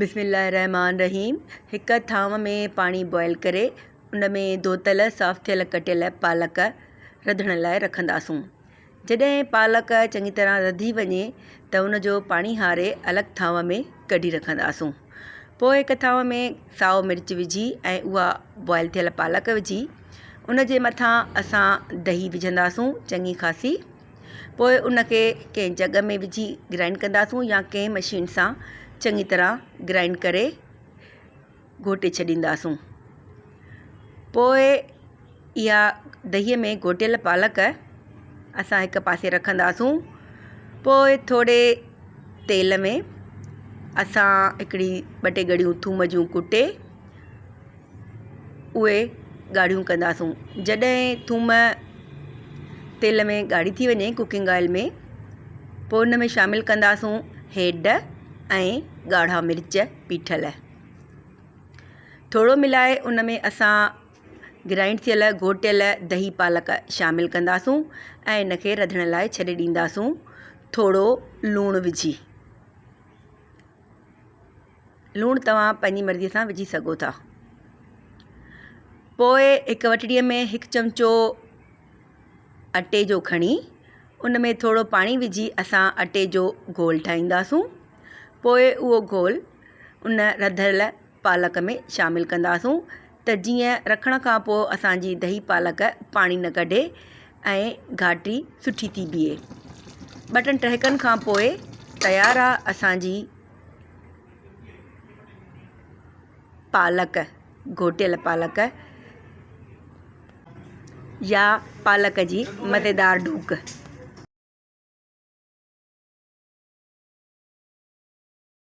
بسم الله الرحمٰن الرحيم هڪ ٿانو ۾ پاڻي بوائل ڪري ان ۾ ڌوتل صاف ٿيل ڪٽيل پالڪ رڌڻ لاء رکنداسون جڏهن پالڪ چڱي طرح رڌي وڃي ته ان جو پاڻي هاري الڳ ٿانو ۾ ڪڍي رکنداسون پوء هڪ ٿانو ۾ سائو مرچ وجهي ۽ اها بوائل ٿيل پالڪ وجهي ان جي مٿان اسان دهي وجهنداسون چڱي خاصي پوء ان کي ڪنهن جڳ ۾ وجهي گرائينڊ ڪنداسون يا ڪنهن مشين سان چڱي طرح گرائينڊ ڪري گهوٽي ڇڏينداسون پوء اها دهيء ۾ گهوٽيل پالڪ اسان هڪ پاسي رکنداسون پوء ٿوري تيل ۾ اسان هڪڙي ٻه ٽي ڳڙيون ٿوم جون ڪٽي اهي ڳاڙهيون ڪنداسون جڏهن ٿوم تيل ۾ ڳاڙهي ٿي وڃي ڪوڪنگ آئل ۾ پوءِ ان ۾ شامل ڪنداسون هيڊ ۽ ڳاڙها مرچ پيٺل ٿورو ملائي ان ۾ اسان گرائينڊ ٿيل گهوٽيل دهي پالڪ شامل ڪنداسون ۽ ان کي رڌڻ لاءِ ڇڏي ڏينداسون ٿورو لوڻ وجهي لوڻ توهان پنهنجي مرضيء سان وجهي سگهو ٿا. پوءِ هڪ وٽڙيء ۾ هڪ چمچو اٽي جو کڻي ان ۾ ٿورو پاڻي وجهي اسان اٽي جو گهول ٺاهينداسون. پوءِ اهو گهول ان رڌل پالڪ ۾ شامل ڪنداسون ته جيئن رکڻ کان پوءِ اسان جي دهي پالڪ پاڻي نه ڪڍي ۽ گهاٽي سٺي ٿي بيهي. ٻه ٽن ٽهڪن کان پوءِ تيار آهي اسان جي پالڪ گهوٽيل پالڪ يا پالڪ جي مزيدار ڍوڪ.